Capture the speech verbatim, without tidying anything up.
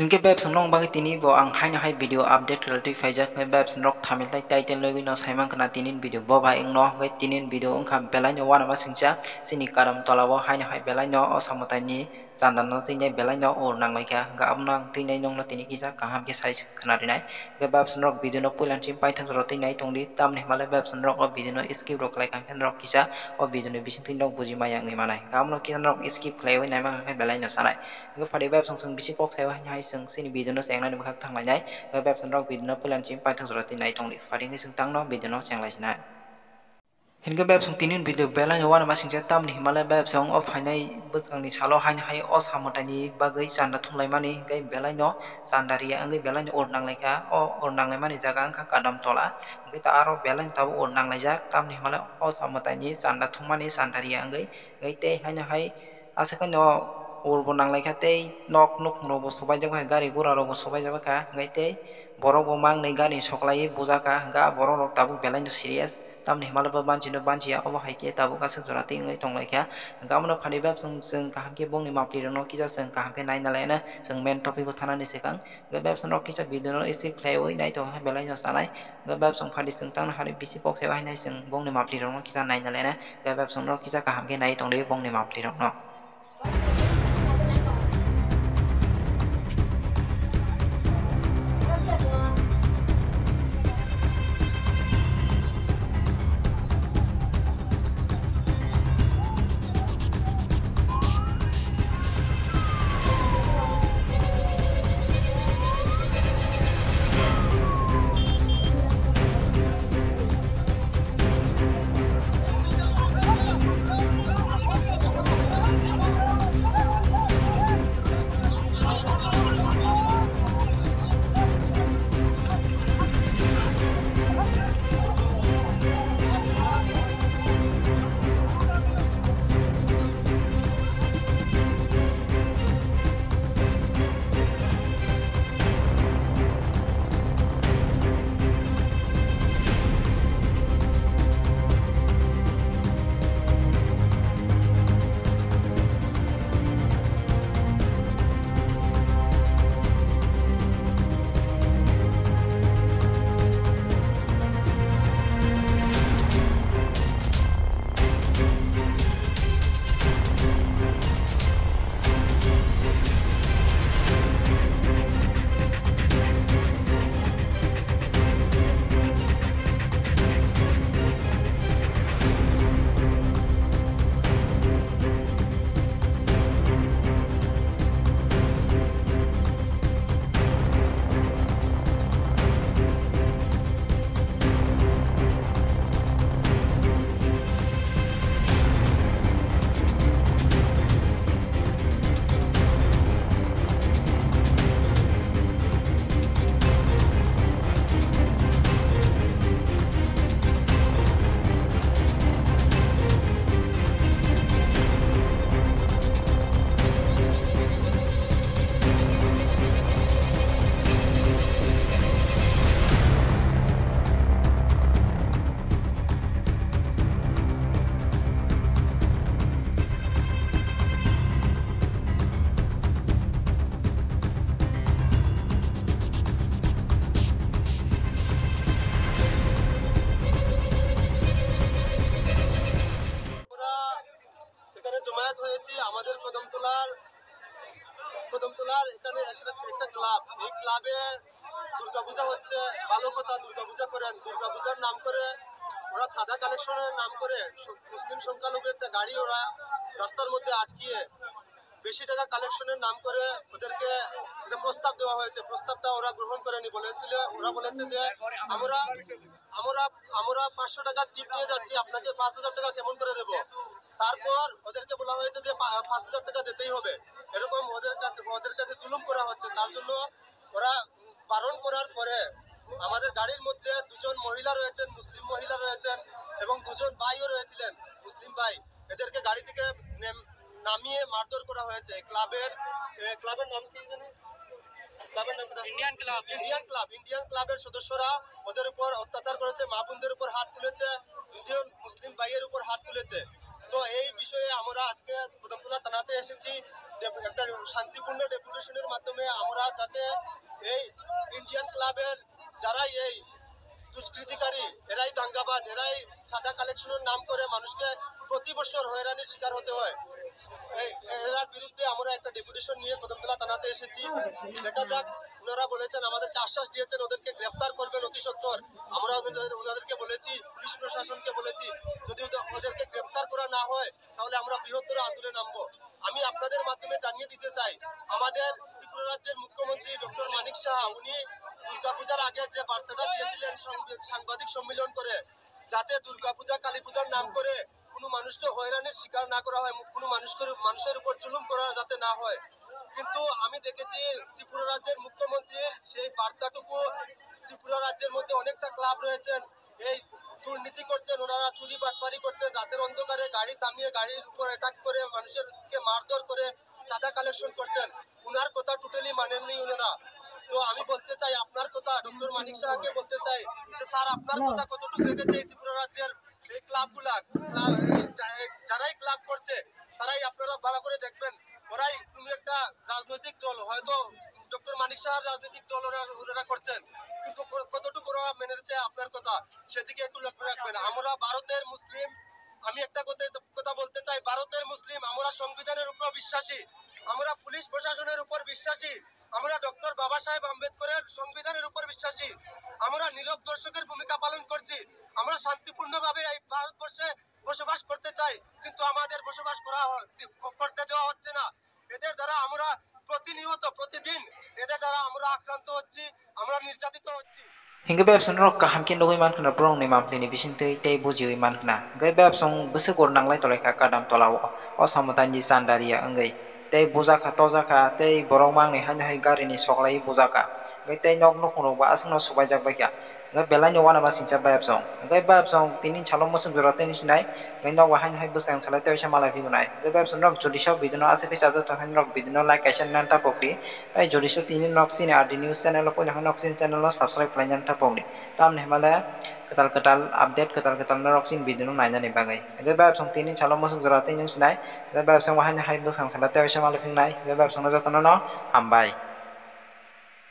Hinkhe bebsong nong bagwi tini bo ang haino hai video update rwtwi phaijak, hinkhe bebsong rok thamil tai title logwi no saiman khna tini video bo bai wngno, hinkhe tini video wngkha belai no uanama singcha chini karam tola o haino hai belai no o samwtai ni chanda no twi nai belai no ur nang lai kha, hinkhe abono ang twi nai nong no tini kisa kaham khe sai khna rinai. Hinkhe bebsong rok video no puila ni simi paithak jora twi nai tong di, tamni hwnba le bebsong rok o video no skip rok khlai kha, hinkhe norok kisa o video ni bising twi nok buji maya wngwi manai, hinkhe abono kisa norok skip khlaiwi naima khe belai no sanai. Hinkhe phaidi bebsong chwng bisi kok saio haino hai chwng chini video no chengnani bwkhak thang lainai. Hinkhe bebsong rok video no puila ni simi paithak jora twi nai tong di. Phaidi hinkhe chwng tangno video no cheng lai sinai. Hinkhe bebsong tini video belai no uanama singcha, tamni hwnba le bebsong o phainai bwskangni salo haino hai o samwtai ni bagwi chanda thum lai mani, hinkhe belai no chanda riya wngwi belai no ur nang lai kha. O ur nang lai mani jaga wngkha Kadam Tola. Hinkhe ta aro belai no tabuk ur nang lai jak, tamni hwnba le o samwtai ni chanda thum mani chanda riya wngwi. Hinkhe tei haino hai aswk haino urbo nang lai kha tei nok nukhung rokbo subaijak bai kha, gari gura rokbo subaijak bai kha, hinkhe tei borok bo mangnwi gari soklaiwi bujak kha, hinkhe ah borok rok tabuk belai no serious, tamni hwnba le bo banchi no banchi ya, obo hai khe tabuk aswk jora twi wngwi tong lai kha. Hinkhe abono phaidi bebsong chwng kaham khe bongni mapli rokno kisa chwng kaham khe naina lai no chwng main topic o thanani swkang. Hinkhe bebsong rok kisa video no skip khlaiwi nai tong kha belai no sanai. Hinkhe bebsong phaidi chwng tangno hari bisi kok saio haino hai chwng bongni mapli rokno kisa naina lai no. Hinkhe bebsong rok kisa kaham khe nai tong di bongni mapli rokno. আমরা এখানে জমায়েত হয়েছি আমাদের কদমতলার, কদমতলার এখানে একটা, একটা ক্লাব। এই ক্লাবে দুর্গাপূজা হচ্ছে, ভালো কথা, দুর্গাপূজা করেন। দুর্গাপূজার নাম করে ওরা চাঁদা কালেকশনের নাম করে স-, মুসলিম সংখ্যালঘু একটা গাড়ি ওরা রাস্তার মধ্যে আটকিয়ে বেশি টাকা কালেকশনের নাম করে ওদেরকে একটা প্রস্তাব দেওয়া হয়েছে। প্রস্তাবটা ওরা গ্রহণ করেনি, বলেছিল, ওরা বলেছে যে আমরা, আমরা, আমরা পাঁচশো টাকার টিপ নিয়ে যাচ্ছি, আপনাকে পাঁচ হাজার টাকা কেমন করে দেবো? তারপর ওদেরকে বলা হয়েছে যে পা-, পাঁচ হাজার টাকা দিতেই হবে। এরকম ওদের কাছে, ওদের কাছে জুলুম করা হচ্ছে। তার জন্য ওরা বারণ করার পরে আমাদের গাড়ির মধ্যে দুজন মহিলা রয়েছেন, মুসলিম মহিলা রয়েছেন এবং দুজন ভাইও রয়েছিলেন, মুসলিম ভাই। এদেরকে গাড়ি থেকে নেম-, নামিয়ে মারধর করা হয়েছে। ক্লাবের, এ, ক্লাবের নাম কি জানি? ক্লাবের নাম কি? Indian club. Indian club, Indian ক্লাবের সদস্যরা ওদের উপর অত্যাচার করেছে, মা বোনদের উপর হাত তুলেছে, দুজন মুসলিম ভাইয়ের উপর হাত তুলেছে। তো এই বিষয়ে আমরা আজকে কদমতলা থানাতে এসেছি। একটা শান্তিপূর্ণ ডেপুটেশনের মাধ্যমে আমরা যাতে এই ইন্ডিয়ান ক্লাবের যারাই এই দুষ্কৃতিকারী, এরাই দাঙ্গাবাজ, এরাই চাঁদা কালেকশনের নাম করে মানুষকে প্রতি বছর হয়রানির শিকার হতে হয়। এই এরার বিরুদ্ধে আমরা একটা ডেপুটেশন নিয়ে কদমতলা থানাতে এসেছি। দেখা যাক, ওনারা বলেছেন, আমাদেরকে আশ্বাস দিয়েছেন ওদেরকে গ্রেফতার করবেন অতি সত্বর। আমরা ওদের- ওনাদেরকে বলেছি, পুলিশ প্রশাসনকে বলেছি, যদি ওদের- ওদেরকে গ্রেফতার করা না হয়, তাহলে আমরা বৃহত্তর আন্দোলনে নামবো। আমি আপনাদের মাধ্যমে জানিয়ে দিতে চাই, আমাদের ত্রিপুরা রাজ্যের মুখ্যমন্ত্রী ডক্টর মানিক সাহা, উনি দুর্গাপূজার আগে যে বার্তাটা দিয়েছিলেন সংবাদ- সাংবাদিক সম্মেলন করে, যাতে দুর্গাপূজা, কালীপূজার নাম করে কোনো মানুষকে হয়রানির শিকার না করা হয়, কোনো মানুষকে, মানুষের উপর জুলুম করা যাতে না হয়। কিন্তু আমি দেখেছি ত্রিপুরা রাজ্যের মুখ্যমন্ত্রীর সেই বার্তাটুকু, ত্রিপুরা রাজ্যের মধ্যে অনেকটা ক্লাব রয়েছেন, এই দুর্নীতি করছেন, ওনারা চুরি বাটপারি করছেন, রাতের অন্ধকারে গাড়ি থামিয়ে গাড়ির উপর অ্যাটাক করে মানুষকে মারধর করে চাঁদা কালেকশন করছেন। ওনার কথা টোটালি মানেননি ওনারা। তো আমি বলতে চাই, আপনার কথা, ডক্টর মানিক সাহাকে বলতে চাই যে স্যার, আপনার কথা কতটুকু রেখেছে এই ত্রিপুরা রাজ্যের এই ক্লাবগুলা, ক্লাব, এই যা- এই যারাই ক্লাব করছে, তারাই আপনারা ভালো করে দেখবেন, ওরাই কোনো একটা রাজনৈতিক দল, হয়তো ডক্টর মানিক সাহার রাজনৈতিক দল ওরা, ওনারা করছেন, কিন্তু ক- কতটুকু ওরা মেনেছে আপনার কথা, সেদিকে একটু লক্ষ্য রাখবেন। আমরা ভারতের মুসলিম, আমি একটা কথা, কথা বলতে চাই, ভারতের মুসলিম, আমরা সংবিধানের উপর বিশ্বাসী, আমরা পুলিশ প্রশাসনের উপর বিশ্বাসী, আমরা ডক্টর বাবা সাহেব আম্বেদকরের সংবিধানের উপর বিশ্বাসী, আমরা নীরব দর্শকের ভূমিকা পালন করছি, আমরা শান্তিপূর্ণভাবে এই ভারতবর্ষে বসবাস করতে চাই, কিন্তু আমাদের বসবাস করা হ- করতে দেওয়া হচ্ছে না। এদের দ্বারা আমরা প্রতিনিয়ত, প্রতিদিন এদের দ্বারা আমরা আক্রান্ত হচ্ছি, আমরা নির্যাতিত হচ্ছি। Hingke bebsong rok kaham khe nugui mankha na borok ni mampli ni bising twi tei bujiui mankha na. Hingke bebsong bwswk ur nanglai tolai kha kadam tola o, o samo tanji chandariya wngwi. Tei bujakha, tojakha, tei borok mangni haino hai gari ni soklai bujakha. Hingke tei nok nukhung rok bo aswk no subaijak baikha. Hingke belai no uanama singcha bebsong. Hingke bebsong tini salo mwswk jora tei sinai. Hingke nogo haino hai bwsang salai tei waisa malai phinai. Hingke bebsong rok jodi sa video no aswk khe chajak tong hai norok video no like kaisa nan ta pokdi. Tei jodi sa tini nok chini R D news channel o poina hai nok chini channel o subscribe khlai nan ta pokdi. Tamni hwnba le kwtal kwtal update, kwtal kwtal norok chini video no nainani bagwi. Hingke bebsong tini salo mwswk jora tei nwng sinai. Hingke bebsong bo haino hai bwsang salai tei waisa malai phinai. Hingke bebsong no jotono no hambai.